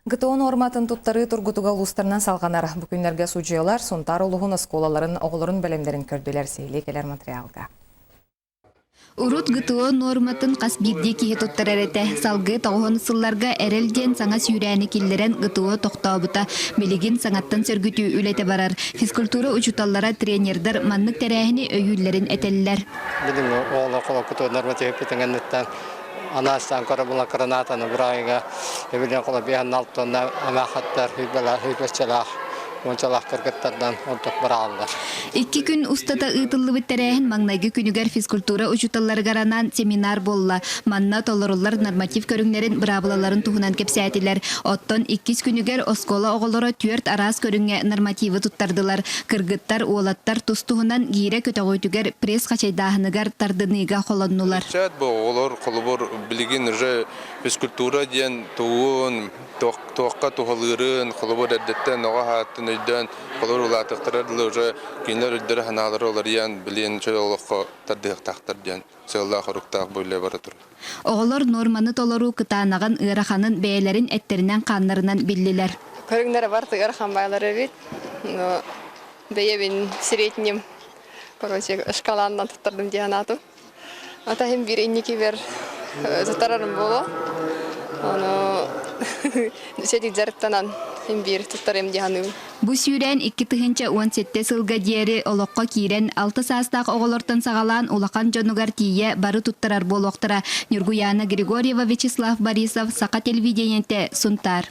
ГТО нуорматын туттарыы тургутуга улуустарынан салҕанар. Бу күннэргэ судьуйалар Сунтаар улууһун оскуолаларын оҕолорун бэлэмнэрин көрдүлэр сиһилии кэлэр материалга. Урут ГТО нуорматын хас биирдии киһи туттарар этэ. Салгыы тоҕуһун сылларга эрэл диэн саҥа сүүрээни киллэрэн ГТО тохтообута. Билигин саҥаттан сөргүтүү үлэтэ барар. Физкультура учууталлара, тренердэр маннык тэрээһини өйүүллэрин этэллэр. Билиҥҥи оҕолор ГТО норматив эппитиҥ анаастаан көрө гранатаны бырайыга эбилэн хола биһан алтонна амаахаттар хүйбэлээх хүйбэччэлээх уончалаах кыргыттардан ордук барааллар. Икки күн устата ыытыллыбыт тэрээһин маҥнайгы күнүгэр физкультура учууталларыгар анаан семинар буолла. Манна толоруллар норматив көрүҥнэрин быраабылаларын туһунан кэпсээтилэр. Оттон иккис күнүгэр оскуола оҕолоро түөрт араас көрүҥҥэ нормативы туттардылар. Кыргыттар, уолаттар тус-туһунан гиирэ көтөҕүүтүгэр, пресс хачайдааһыныгар, тардыныыга холоннулар. Ыччат бу оҕолор холобур билигин уже физкультура диэн тугун, туохха туһалыырын, холобур эрдэттэн оҕо аһааттан өйдөөн, холобур улаатыахтара дылы уже кинилэр өйдөрө-санаалара уларыйан, билигин чөл олоххо тардыһыахтаахтар диэн сыаллаах-соруктаах бу үлэ бара турар. Оҕолор нуорманы толоруу кытаанаҕын, ыараханын бэйэлэрин эттэринэн-хааннарынан биллилэр. Көрүҥнэрэ барыта ыарахан баайлар эбит. Но бэйэбин средним, короче, шкаланнан туттардым дии санаатым. Ата иһин биир инникибэр туттарарым буолуо. Ону сэтик дьарыктанан иһин биир туттарым дии саныыбын. Бу сүүрээн 2017 сылга диэри олоххо киирэн, алта саастаах оҕолортон саҕалаан улахан дьонугар тиийэ бары туттарар буолуохтара. Ньургуйаана Григорьева, Вячеслав Борисов, Саха телевидениетэ, Сунтаар.